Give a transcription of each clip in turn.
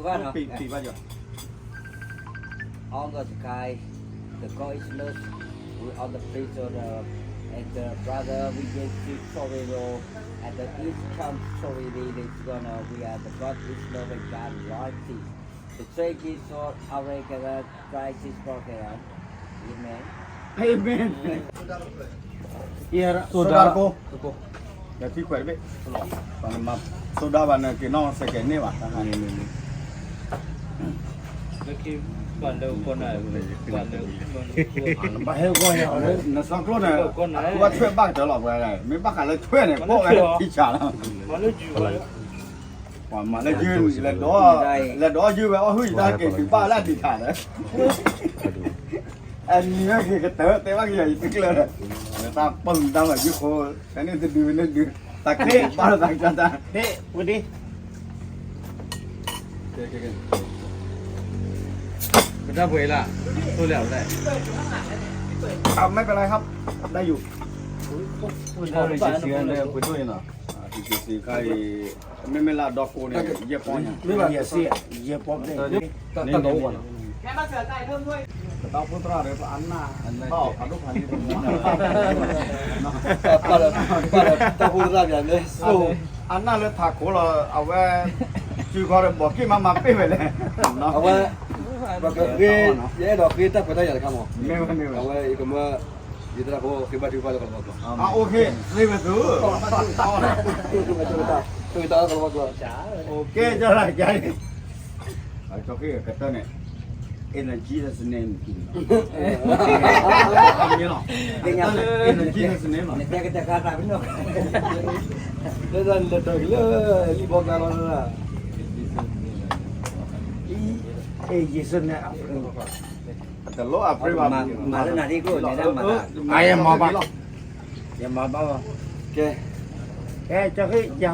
On the sky, the God is love. We on the place of the, and the brother, we get to Chorero, and the east comes Chorero, they gonna, we are the God is love and God loyalty. The church is for our God, Christ is broken. Amen. Amen. ယဲ soda တကိး ယထံခွဲးတဘ့ၣ် soda ဘၣ်နက့ၤနီၢ်စဲးကဲးန့ၢ်ဘၣ် ဘၣ်ဟဲဂီၢ်ယၤ နစီကျိၣ်န့ၣ် အဝဲထွဲဘၣ်ကတၢၢ်လီၤ ပှၤ မ့ၢ်ဘၣ်ဃးလၢထွဲန့ၣ် ကိးဝဲထံဆးလီၤ ပှၤမၤလၢယုၢ် လဲၤဒီးယုၢ်ဝဲအီၣ်ဟုၣ်ယတၢ်က့ၤတုၤဘၣ်လၢအဒံးခါဒီး အနံၤဝဲက့ၤကတၢၢ် တဲဘၣ်က့ၤယၤယတကျၢၤဒီး တၢ်ပၢၢ်မုၢ်တၢ်မၤယုၢ်ဃိ တၢ်န့ၣ်တဒုဝဲန့ၣ်ဒု တၢ်က့ၤဘၣ်လၢတၢ်ကတၢၢ် ဟ့ၣ်ဝဲဒ် ကတၢၢ်ပှဲၤလၢ သိလၢအဝဲဒၣ် အမ့ၢ်ပလၢဟပ် ได้อยู่ ဒီးပစံးခါဒီးပှဲၤဒိၣ်အံၤနီၤ ပစံးခါအံၤ မ့မ့ၢ်လၢအဒီကိးန့ၣ် ယဲၢ်ပီညါ ယဲၢ်ပီ တၢ်တအိၣ်ဘၣ်နီၤ ပတၢ်အိၣ်ဖှိၣ်သရၣ်ဒီး အနၢ် ဘၣ်အီၤဖးဒိၣ်ဖးလံ ပှၤမၤ ပာ်လၢတၢ်အိၣ်ဖှိၣ်သရၣ်ပၠးန့ၣ် အနၢ်လၢထးခိၣ်လီၤ အဝဲ စုခီဒီးဘီးက့ၣ်မးမၤပ့ၢ်ဝဲလဲၣ် အဝဲ ပကဃ့ ယအဲၣ်ဒိးဃ့တၢ်ခွဲးတၢ်ယာ်တခါမး မ့ၢ်ဝဲမ့ၢ်ဝဲ အဝဲယကမၢ ယသရၣ်ဖိဃ့ဘါထုကဖၣ်လၢကလီၤဘီကျိာ် အအိၣ်ဃ့ ဃ့ဝဲသု ကတၢၢ်လၢကလီၤဘီကျိာ် ကဲ ကၠီဃ့ကတၢၢ်န့ၣ် In the Jesus name လီၤ In the Jesus name လီၤ နတဲကတဲာ်ဃာ်သးပ့ၤနီၣ် လၢတၢ်လၢတၢ်ကလၢ လံၣ်ဘီကျါလီၤ In Jesus name တလိၣ်အပြ့ဘၣ် မၤလၢနၤဒ်ကိၣ် နဒၣ်မၤလၢ ယမၤဘၣ် ယမၤဘၣ် ကဲ ကဲ ကၠီဃ့ယၤ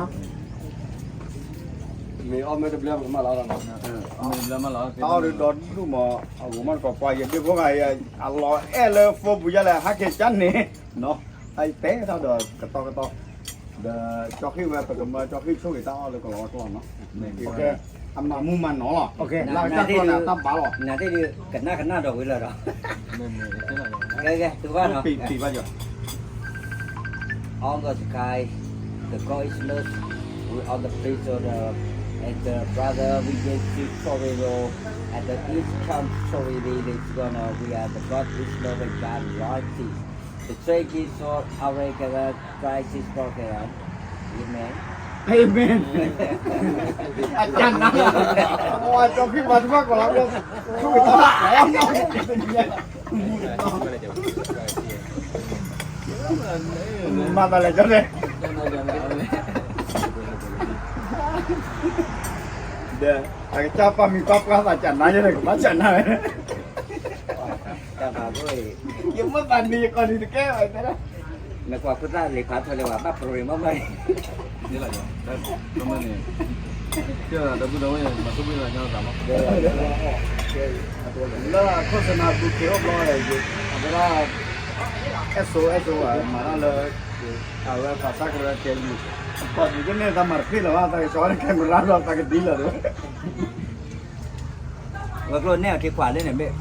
မ့ၢ်အီၣ်မ့ၢ်တဘျၢပကမၢလီၤ တၢ်အီၣ်ဒီးဒီဒူၣ်မး အဂီၢ်မးတကိးပှၤယဒ့ဖိဂၤ အလီၤအဲၣ်လၢဖိပူၤယါလဲၣ် ဟးက့ၤကၠါန့ၣ် နီၤ ဟဲတဲထီၣ်ဒီးကတီကတီ ဒီးကၠီဃ့ဝဲ ပကမၢကၠီဃ့ဆိၣ်ဂ့ၤတၢ်အီၣ်လၢကလီကလီနီၤ အမၤမူမၤနီၤလီၤ လၢကတၢၢ်ကျီန့ၣ် အတၢ်ဘါလီၤ နၤသ့ၣ်ဒုး ကနၣ်ကနၣ်ဒီးဝံၤလၢၤဒီး ကဲ ကဲ သုဘၣ်နီၤ ပံၤပံၤဘၣ်ယီၤ On the sky, the God is love. We on the place of the, and the brother, we get to Chorero, and the east comes Chorero, they gonna, we are the God is love and God loyalty. The church is for our God, Christ is broken. Amen. Amen. အတၢ်နါ အဝဲကၠီဃ့မၤတဘၣ်ကီးလီၤ မၤတၢ်လဲၣ်ကၠီန့ၣ် ဒီး အကစၢ်ပာ်မံၤပာ်ပှၢ်သးကနါယဲန့ၣ် ကဘၣ်ကနါဝဲ တၢ်ဘၣ်ဘိအံၤ ယမ့ၢ်ဘၣ်န့ၣ်ယကီၢ်န့ၣ်တကဲဘၣ်တဲဒၣ် နကွၢ်ဖိသၣ်လံၤဖးထီလံၤဝဲ ဘၣ်ပြိၤမးမး န့ၣ်လီၤ တမ့ၢ်န့ၣ် ကဲဒီပုၢ်ဒီဝဲၢ် မၤသူၣ်မံလီၤညီသးမး လၢ โฆษณา ဘူးက့ၤအိၣ်ဘျီ အဝဲဒၣ် အဲၣ်စိ အဲၣ်စိ မၤတၢ်လၢ အဝဲပှၤသးကရၢကဲမံၤ ပှၤဒ်ကန့ၣ် သးမၤတသ့လၢၤဘၣ် သးကဆီဝဲလၢ camera ဒီးသးကဒ်လီၤဒီး ဝဲကျိန့ၢ်အီၤထံခွးလၢန့ၣ်ဘ့ၣ်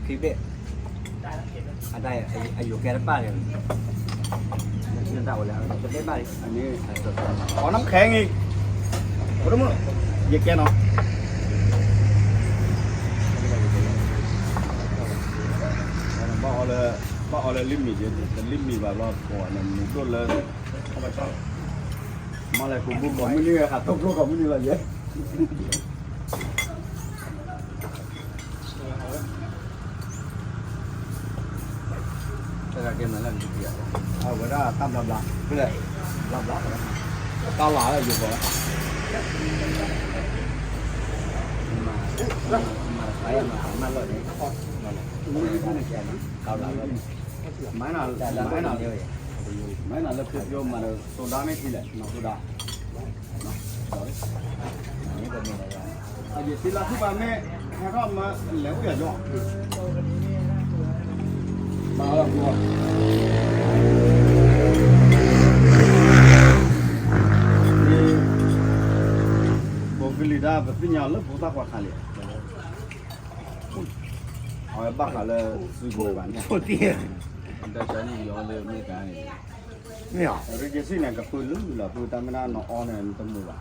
ခံဘ့ၣ် အတၢ်အယိာ်ကဲတဘၣ်န့ၣ် တဘ့ၣ်ဘၣ်လံ အန့ၣ် အီၣ်နမ်ခဲအံၤ ယကဲနီၤ ဘၣ်အီလၢ ဘၣ်အီလၢလံမံၤ တလံမံၤဘၣ်ဘျီ ကိးန့ၣ် မူဒိၣ်လၢ မ့ၢ်လဲၤကူးဘူးကိးမုၢ်နံၤဝဲ ဟးထီၣ်ကျိကိးမုၢ်နံၤလီၤယဲ တၢ်ကဲမနုၤလဲၣ် အဝဲဒၣ်တၢ်ဘျါဘျါ ဖဲလဲၣ် ဘျါဘျါ တၢ်လၢယိၤဘီ မၤတခါအံၤမၤမၢလီၤန့ၣ် တၢ်ဘျါဘျါ မၤနၤ မၤနၤ မၤနၤလၢဖျိဖျိမၤဒီး soda မ့ၢ်ထံလဲၣ် မၤ soda အယစံလၢခုပှၤမ့ၢ် ဟဲထီၣ်မၢလဲၤအိၣ်ယၤယီၤ ဘၣ်လီၤဘိ ဘိ လံာ်တၢ်ပသ့ၣ်ညါလၢဖိသၣ်ခွါခါလံ, အဝဲဘၣ်ဃးလၢစုကဝဲၤဘၣ်န့ၣ်, မ့ၢ်ရ့စ့န့ၣ် ကပုာ်လုၢ်လီၤ ပုာ်တၢ်မ့ၢ်ဒၣ်နအီန့ၣ် နတမုာ်ဘၣ်,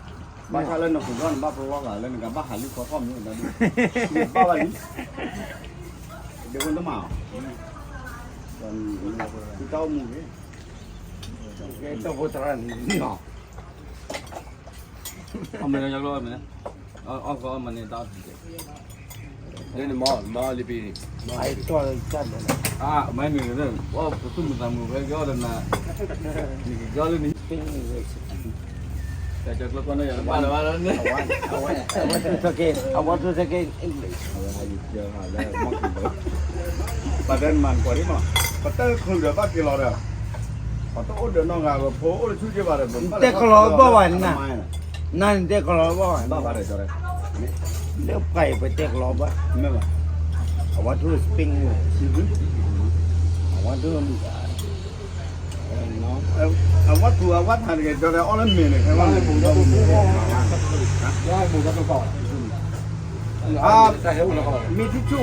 ဘၣ်ဆၣ်လၢနဃုာ်ဒီးနဘၣ်ပလီၢ်ဂၤလၢနကဘၣ်ဟးလံခီထီၣ်မ့ၢ်တၢ်ဒ်, ဘၣ်ဘၣ်လံ, ဒ်ဖိတမးအီၤ, သုတၢ်အိၣ်မူန့ၣ်, ကဲတၢ်ဖိသရၣ်န့ၣ်, အီၣ်မ့ၢ်လၢယီကျိအီၣ်မ့ၢ်, အီၣ်ကီအီၣ်မ့ၢ်န့ၣ်တၢ်အီၣ်တကဲ, လၢနမၤလံပံၤ, မၤလံပံၤ, အမ့ၢ်န့ၣ်, ပသူၣ်မုာ်သးမုာ်ဖဲကီၢ်ဒီးနၤ, နကကီၢ်လၢနဟံၣ်, တၢ်ကီကျိကီၢ်န့ၣ်ယၤလၢဘၣ်လၢဘၣ်လၢန့ၣ်, I want to take it, I want to take it English. ပှၤတဲနမၤနကွၢ်ဒ်မး, ပတဲချုးဒီးဘၣ်က့ၤလီၤဒီး, ပတအိၣ်ဒီးနီၢ်ဂၤ ပဖိအိၣ်တဆူၣ်က့ဘၣ်ဒီး, တဲကလီၤဘၣ်ဝဲနၤ, နၤနတဲကလီၤဘၣ်ဝဲ, လၢပှၤအံၤပတဲကလီၤဘၣ်, I want to speak English, I want to, အဝဲထူအဝဲထါတဂ့ၤ ဒီးအီၣ်လၢမ့ၤန့ၣ်, မ့ၢ်ထံဆူၣ်မဲ, ပှၤထံဆူၣ်ဒိၣ်, အီၣ်မ့ၤလၢ, တၢ်ဘျုးတၢ်ဘျုး,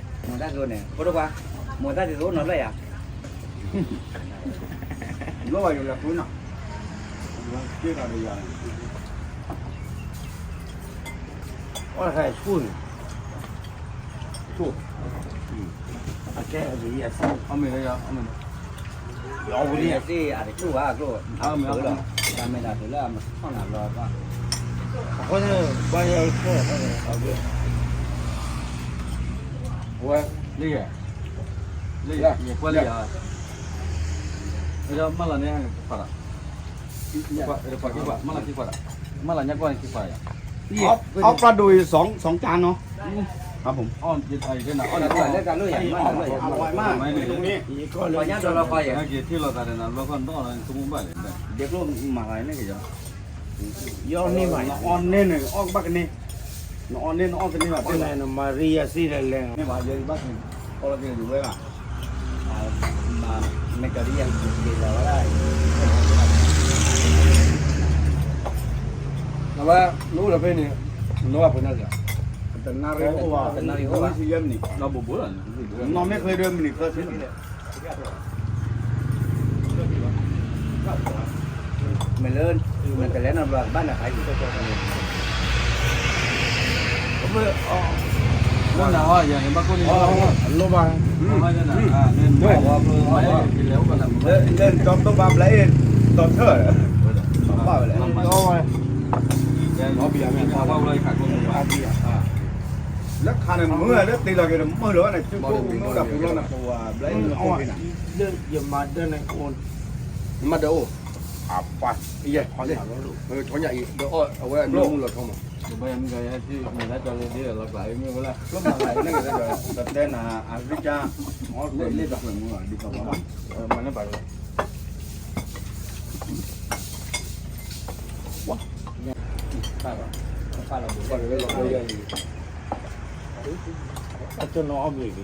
မိၢ်တၢ်ဒိၣ်န့ၣ်, ဖိဒိၣ်ခွါ, မိၢ်တၢ်ဒိၣ်အိၣ်နီၤလၢယၤ, ဘျီဘၣ်ယိၤလၢဃုနီၤ, က့တၢ်ဒီးယၤ, အီၣ်တခါဆူၣ်န့ၣ်, ဆူၣ်, အကဲအဂ့ၤယၤဆူၣ်, အမ့ၢ်လၢယၤ, အမ့ၢ်လၢ, အဝဲတၢ်မ့ၢ်ဒၣ်တုၤလၢအမၤထီၣ်နၤလီၤ, အဃိန့ၣ်, ဘၣ်ယဲၢ်, အဝဲ, လၢယၤ, လၢယၤ, ယကွၢ်လၢယၤ, ဒီးမၢလီၤန့ၣ်ခွါဒီး, မၢလီၤခံခွါဒီး, မၢလီၤညါကွၢ်န့ၣ်ခံခွါယၤ, အီၣ်ပျၢ်ဒိၣ်အံၤ สองจานเนาะ, ครับผม, အီၣ်, အီၣ်, အီၣ်, အီၣ်, ဒ်ကျိမၤလီၤန့ၣ်က့ၤ, ယအီၣ်န့ၢ်ဘၣ်, နအီၣ်န့ၢ်န့ၣ် အီၣ်ကဘၣ်ကန့ၢ်, နအီၣ်န့ၢ်နအီၣ်တန့ၢ်ဘၣ်, နမၤရံယၤစံၣ်လဲၤလဲၤ, န့ၢ်ဘၣ်, ယဘၣ်ကန့ၢ်, အီၣ်လီၤက့ၤယဝဲဘၣ်, မ့ၢ်ကဒ်ယၤက့ၤလီၤဝဲဒၣ်, အဝဲ, နအိၣ်လၢဖဲန့ၣ်, နအိၣ်ဘၣ်ဖဲန့ၣ်, တနၣ်ရံၣ်အိၣ်ဘၣ်, တနၣ်ရံၣ်အိၣ်ဘၣ်, နီၢ်မ့ၢ်ချ့ဒီးမနံၤသၢဆံ မ့ၢ်လၢ, နတလဲၤနီတဘျီဘၣ်နခါအံၤ, လိၣ်ဘၣ်, လၢ, လၢနကၠီတိၢ်ဘၣ်ဘျါအ့ၣ်, ဒီးထၢၣ်, ဘၣ်ဝဲလဲၣ်, လၢခါန့ၣ်မုာ်လၢတ့လီၤက့ၤဒီးမုာ်လီၤဘၣ်န့ၣ် ကၠိဖိမုာ်ဒၣ်ပူၤလီၤန့ၣ် ပဝဲဘျါအ့ၣ်န့ၣ်အိၣ်က့ၤနၤ, လၢယမၤဒၢန့ၣ်အိၣ်, ယမၤဒၢအိၣ်, အပှၤ, ယဲ, ထီညၣ်အံၤ, ဒီးအီၣ်အဝဲအမုာ်လီၤထီမး, မ့ၢ်ဒၣ်ကၠီလၢဒ်လီၤကျးအံၤမ့ၢ်ဝဲလၢ, ကျိမၤလၤန့ၣ်က့ၤ, ပတဲနၤအရံကၠါ, အီၣ်လၢလ့ၣ်တၢ်ကွဲးမုာ်လီၤ ဒ်သိးပှၤဘၣ်, မၤန့ၢ်ဘၣ်လၢ အကၠိနီၣ်အီၣ်ဘျုးက့ၤ, တၢ်မၤဟါဒီး, ကၠိ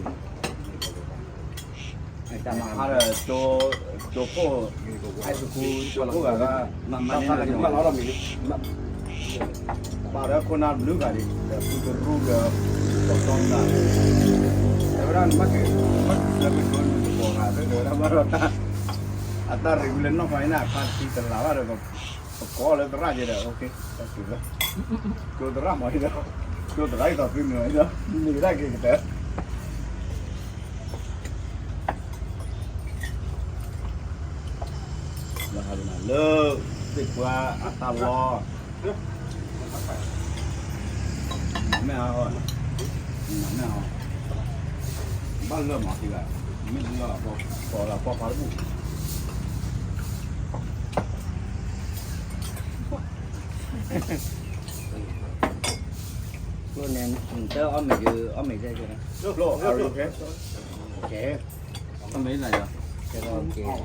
ခိၣ်, ဟဲစခူ, ကၠိခိၣ်ဂၤဂၤ, မၤမၤန့ၢ်, ပာ်ဒီးခိၣ်နၢ်ဘျုးဂၤဒံး, ဒီးဖုကရူၢ်ဒီး, ကီၢ်စီနၤ, တဲဝဲဒၣ်နဘၣ်က့ၤ, နဘၣ်က့ၤလၢပကၠိနကပီၤဂၤသ့ၣ်ဒီးဝဲဒၣ်ဘၣ်ဒီးတၢ်, အတၢ်ရံးဝံၤလၢနီၢ်ခီအံၤန့ၣ် အခါတံတလးဘၣ်ဒီး ပကိးလၢသရၣ်က့ၤဒီး ကၠိသရၣ်မၤအံၤဒီး, ကၠိသရၣ်အံၤဒီးသုနုာ်အံၤဒီး မ့ၢ်ဒၣ်က့ၤကတၢၢ် လၢသ့ၣ်ပှၢ်အတၢ်လီၢ်, မ့ၢ်အီၤ, မ့ၢ်အီၤ, ဘၣ်လၢမၤသံဘၣ်, မ့ၢ်လၢပီၢ်လၢပီၢ်ဖးတပူၤ ကျိန့ၣ်, တအီၣ်မ့ၤ, အီၣ်မ့ၤ, ကျိ, အီၣ်မ့ၤနၤ,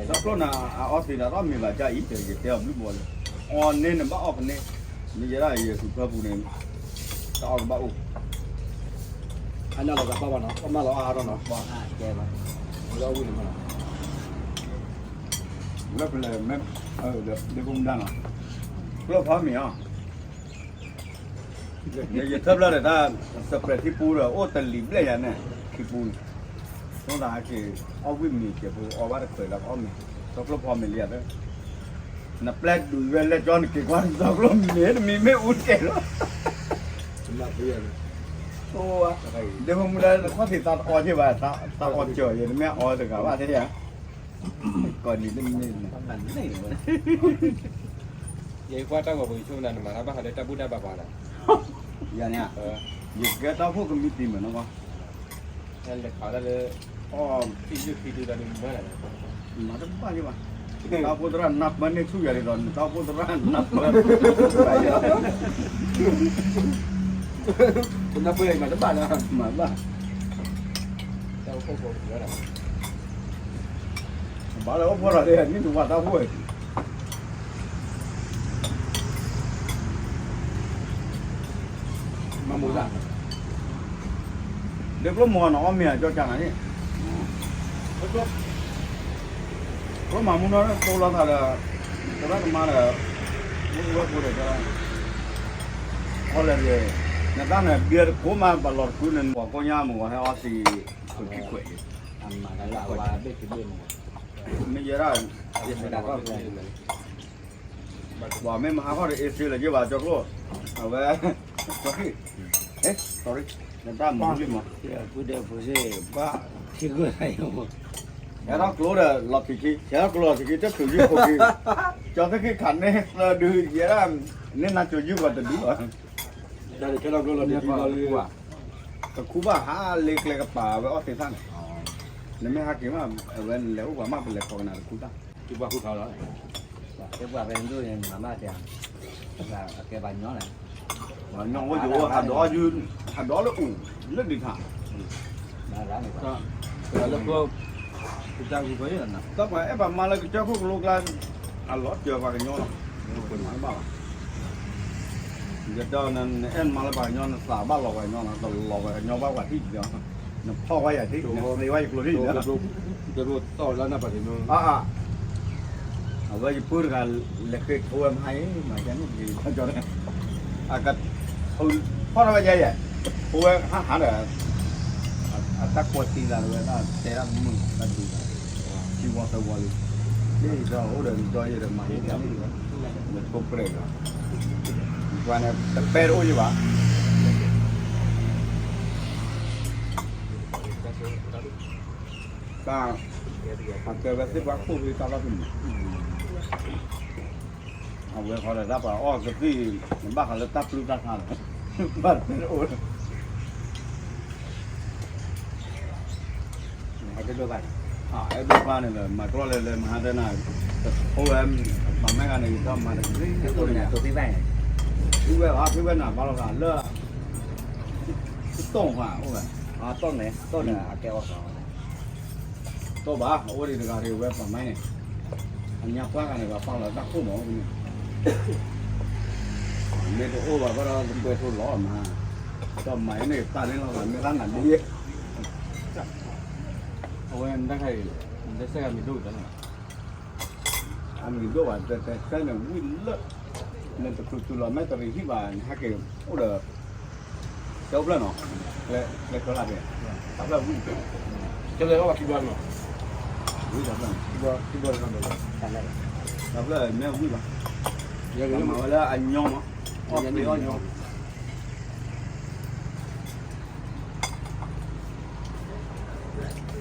တဖျိနၤအအီၣ်သ့ဒၣ်တအီၣ်မ့ၤဘၣ်ကအံၤ ယတဲအီၤဘျုးဘီလၢ, အီၣ်န့ၢ်နဘၣ်အီၣ်ကန့ၢ်, မ့ၢ်ယဲဒၣ်ယဲဃုာ်ဖၢပူၤန့ၣ်, တၢ်အီၣ်ကဘၣ်အိၣ် အနၢ်လီၤသးပှၢ်ဘၣ်နီၤ, ပှၢ်မၢလီၤအါအါထီၣ်နီၤ, ပှၢ်ကဲဘၣ်, လၢအဝံၣ်န့ၣ်မၢလီၤ, လၢပလဲၤမ့ၢ်, ဒ့ဖိမုၣ်ဒါနီၤ, ကျိဖီမ့ၤအီၤ, ယထၢဖျၢၣ်ဒီးတၢ်, စပဲးထံပူဒီး အိၣ်တလံာ်ဘျဲၣ်ယၤန့ၣ်, ထံပူန့ၣ်, အိၣ်သးဟဲက့ၤ, အီၣ်ဝံၣ်မ့ၤကဲးဖိအီဘၣ်တခွဲးလၢကအီၣ်မ့ၤ, စီကျိဖီမ့ၤလံဧါ, နပျဲၢ်ဒုးဝဲလဲၣ်ကၠီနက့ၤကွၢ်စီကျိမ့ၤတမံၤမ့ၢ်အူတကဲးလီၤ ဒ့ဖိမုၣ်ဒါ ခီၣ်ထံးသးတအီက့ၢ်ဘၣ်, သးအီစၢၤယဲ နမ့ၢ်အီတဂၤဘၣ်တဲယၤ, ကိးနံၤတမ့ၢ်, ယကွၢ်တၢ်ဂီၤပူၤဆိကမိၣ်နၤ နမၤတၢ်ဘၣ်ဃးလၢတၢ်ဘူၣ်တၢ်ဘါပှၤလီၤ, ယၤန့ၣ်, ယကဲတၢ်အိၣ်ဖှိၣ်ကမံးတံာ်မးနီၤ, လဲၤခးတၢ်လၢ, အီၣ်, မၤတဘၣ်ယဘၣ်, တၢ်အိၣ်ဖှိၣ်သရၣ်နၢ်ပၢၢ်န့ၢ်ဆူၣ်ယၤဒ်သိး နတၢ်အိၣ်ဖှိၣ်သရၣ်နၢ်ပၢၢ်, နၢ်ပၢၢ်ယၤမၤတဘၣ်လၢ, မၤဘၣ်, တၢ်အိၣ်ဖှိၣ်ဖိ, ဘၣ်လၢအိၣ်ဖှိၣ်ဒီး နံၣ်တဝာ်တၢ်အိၣ်ဖှိၣ် မၤမူဒါ, ဒ့ကျိမီၤနအီၣ်မ့ၤအကၠီကၢ်နၤန့ၣ်, ကျိမၤမူနီၢ်သိလီၤသးဒီး, သရၣ်သမါဒီး, မုၢ်ဝဲၢ်ဖိဒီး, အီၣ်လဲၣ်, နတၢ်န့ၣ် ဘံတကိးမး ဘၣ်လီၤတကူန့ၣ် ပှၤကိညါမုၢ်ဝဲဟဲအီၣ်သံ, ခိၣ်ခံခွဲး, မ့ၢ်ယဲဒၣ် ပှၤမ့ၢ်မဟါခီဒီး အ့စ့လၢက့ၤဘၣ်ကၠီကျိ, အဝဲ, ကၠီခံ, sorry, နတၢ်မၤလံမး, ဟဲထီၣ်ကျိဒီး လီၤထံးခံ, ဟဲထီၣ်ကျိလီၤထံးခံ တချုးယုၢ်ဖိခံ, ကၠီသ့ၣ်ခံခးန့ၢ်သၢဒု ယဲဒၣ်, န့ၢ်နၤကၠိယုၢ်ပှၤတဒုလီၤ, တခူဘၣ်ဟးလ့ကျဲကပၤဝဲအီၣ်သ့ၣ်တဖၣ်န့ၣ်, နမ့ၢ်ဟးက့ၤမး အဝဲနလဲၤအိၣ်ပှၤမး ပလဲၤခိးကနၤတခူတၢ်, ပှၤမးတဲ, ကဲပှၤညီ, ပှၤညီအိၣ်ယိၤ ဟးဒီး, ဟးဒီးလၢအူၣ်, လၢဒံးထါ, လၢ, တပှၤအဲၣ်ပှၤမၤလၢကစၢၢ်ခိၣ်ကလိကျါ, အလီၤစၢၤပှၤကညီလီၤ, မၤတဘၣ်ဘၣ်, ယတဲနအဲၣ်မၤလၢပှၤကညီ နသးဘၣ်လီၤပှၤကညီလီၤ, တလီၤပှၤကညီဘၣ်ပှၤထံၣ်ဒီး, နဖီၣ်ဝဲယၤထံၣ် နသ့ဝဲယကျိထံၣ်, အါ, အဝဲယပုၢ်တဂၤ လဲၤဃ့ထိဝဲမဟါအံၤ မၤကန့ၣ်က့ၤ, ဖီၣ်ထီၣ်ဝဲယဲယဲ, ထိဝဲဟးဟးဒီး, အတၢ်ကွၢ်တံၢ်လၢဝဲဒၣ်တဲဒၣ်မုၢ်တၢ်ဒံးလီၤ, ထံဝီသၢဝီလံ, မ့ၢ်ဒီးအိၣ်ဒီးနဒီယဲဒီးမၤယဲန့ၣ်, နထိၣ်ပြဲၢ်လီၤ, ပှၤန့ၣ်တပဲတအိၣ်ယဲဘၣ် တၢ်, အကဲဝဲသ့ၣ်ပှၤခိၣ်ဖဲတၢ်ဘၣ်ဖုးန့ၣ်, အဝဲဃီဒီးတၢ်ပှၤအီၣ်ကသံၣ်, ဘၣ်ဃးလၢတၢ်ပျုၢ်တၢ်ဖျါလီၤ, ဘၣ်တအိၣ်လီၤ, အဲၣ်ဒိးဖျါန့ၣ်လီၤ မၤကျီၢ်လဲၤလဲၤမဟါတဲနၤ, အိၣ်ဝဲ, ပှၤမဲဂၤန့ၣ် ယတၢ်မၤတကသ့ၣ်, ဖုဝဲဘၣ် ဖုဝဲနၤဘၣ်လီၤဂာ်လၢ, တတီၢ်ဘၣ်အိၣ်ဝဲ, တီၢ်န့ၣ်, တီၢ်န့ၣ်အကဲအီၣ်ဃီ တဘၣ် အအိၣ်ဒံးတဂၤဒံးဝဲပှၤမါန့ၣ်, အညါပှၢ်ဂၤန့ၣ် ပှၤပာ်လီၤတၢ်ခိၣ်မးန့ၣ်, မ့ၢ်တအိၣ်ဘၣ်ဘၣ်ဒီး တကွဲးထိလီၤမး, ဒီးမၤအံၤန့ၣ် ပာ်န့ၢ်လီၤမး မ့ၢ်တၢ်နၤဒ်, အဝဲနတၢ်ခါအံၤ, နတၢ်စဲဂၤမံၤဒိၣ်တၢ်န့ၣ်, အမံၤဒိၣ်ဘၣ် တဲတဲခဲန့ၣ်ဝံၤလၢ, နတချုးချုးလီၤမ့ၢ်တရံးဟံၣ်ဘၣ် နဟဲက့ၤအိၣ်ဒီး ကၠီဖျၢၣ်နီၤ, ကျဲကျဲဖျၢၣ်လၢ်ဖဲ, တၢ်ဖျၢၣ်ဝံၣ်, ကၠီဖျၢၣ်လၢဝဲခံဘျီနီၤ, ဝံၣ်တၢ်ဖျၢၣ်န့ၣ်, တၢ်ဖျၢၣ်မ့ၢ်ဝံၣ်ဘၣ်, ယမၤဝဲလၢအညီမး, အီၣ်မ့ၢ်အီၣ်ညီ,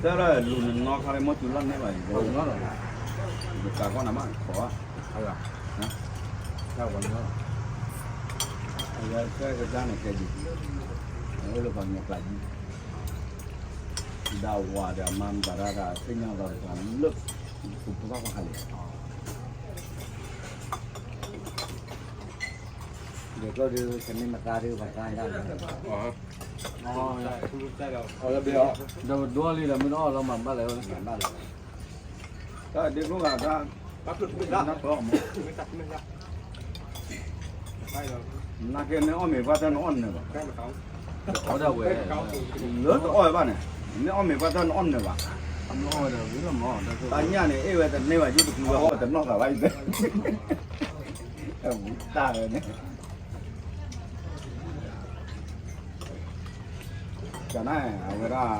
တၢ်လၢလူၤနနီၢ်ခါလၢမ့ၢ်တုၤလီၢ်န့ၢ်ဘၣ်အံၤ, ယကးကွၢ်နၤမး ခိး, တၢ်ဝဲညီ, အဝဲကဲကဒါန့ၣ်ကဲဒံး, အိၣ်လၢပှၤညီကျးဒံး, ဒၣ်ဝၤဒီးအမါမတၤတၢ်ဒၣ်သ့ၣ်ညါလီၤတကျါလၢ, ပကဘၣ်ကွၢ်ခါလံ, ဒီးကျီၢ်ဒုး ကန့ၢ်မတၤဒုးပှၤတၢ်ဒၣ်လီၤ, ဒီးဒိလံဒီးမ့ၢ်တအီၣ်လီၤမၤဘၣ်လဲၣ်, မၤဘၣ်လဲၣ်, တၢ်ဒ့ကျိဂၤတၢ်, နၢ်ကဲန့ၣ်အီၣ်မ့ၤဘၣ်တၢ်နအီၣ်နၢၤဘၣ်, အီၣ်ဒၣ်ဝဲ, လၢတအီၣ်ဝဲဘၣ်န့ၣ်, မ့ၢ်အီၣ်မ့ၤပှၢ်တၢ်နအီၣ်နၢၤဘၣ်, တၢ်ညၣ်န့ၣ် အ့ၣ်ဝဲတန့ၢ်ဘၣ် ယူတကျူဝဲ အီၣ်ဝဲတနီၢ်သးဘၣ်အံၤ, တၢ်ဝဲန့ၣ် ကနၣ် အဝဲဒၣ်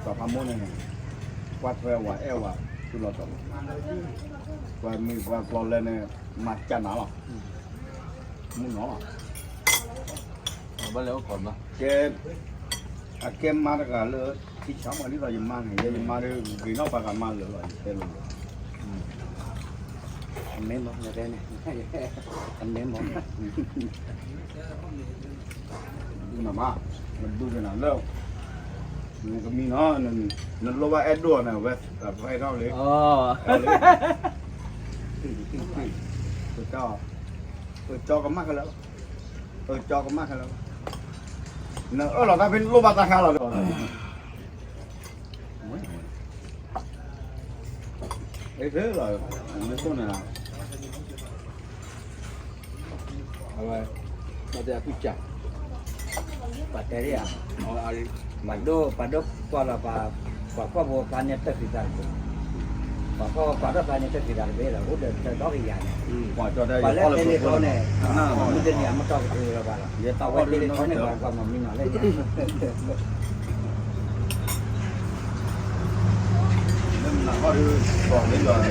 စီၤဖးမိၢ်န့ၣ် ကွၢ်ထွဲဝဲအဲၣ်ဝဲ သူၣ်လီၤတီၤလီၤ, ပှၤမံၤပှၤကျီလဲန့ၣ် မၤကနၣ်လီၤ, မုၢ်နီၤလီၤ, ဘၣ်လဲၤအိၣ်ခိးမး, ကဲ အကဲမါတဂၤလၢ ထံဆါမး ဒ်သိးယမါန့ၣ် ယဲယမါဒီး ဂ့ၤနီၣ်ပာ်သးမါလၢာ်လီၤ ယတဲလိၤလိၤ, အမ့ၢ်မး နတဲန့ၣ် အမ့ၢ်မး ဒုးနၤမး, နဒုးကနၤလၢ နကမံနီၤ, နလိၣ်ဘၣ်အဲၣ်ဒိၣ်န့ၣ် ဝဲ ပှဲၤထီၣ်လံ, ပကၠီကမၣ်ခဲလၢာ်, ပကၠီကမၣ်ခဲလၢာ်, နအၢၣ်လီၤတၢ်ဖဲနလိၣ်ဘၣ်တၢ်ခါလီၤ, အ့ၣ်လီၤ, မ့ၢ်ဆိၣ်န့ၣ် အဝဲ ပှၤတဲအကူၣ်ကၢ်, ပှၤတဲဒ်ဧါ, ပှၤဒိၣ် ပှၤဒိၣ်ကွၢ်လီၤ ပှၤကွၢ်ဖိဖျါန့ၢ်တၢ်ဃံသးတဘ့ၣ်, ပှၤကွၢ်ပှၤဒိၣ်ဖျါန့ၢ်တၢ်ဃံသးတဘ့ၣ်ဒီး အိၣ်ဒီးတၢ်ဒီဂ့ၤယၤန့ၣ်, ပှၤလၢတဲလၢထီန့ၣ် မုၢ်တနံၤအမ့ၢ်တီၢ်ကတၢၢ်လၢၤဘၣ်လီၤ, အဝဲတဲလၢထီန့ၣ် ပှၤကွၢ်မၤမံနီၤလၢညါ လၢမနၤခီဒီး ပှၤလၢယွၤ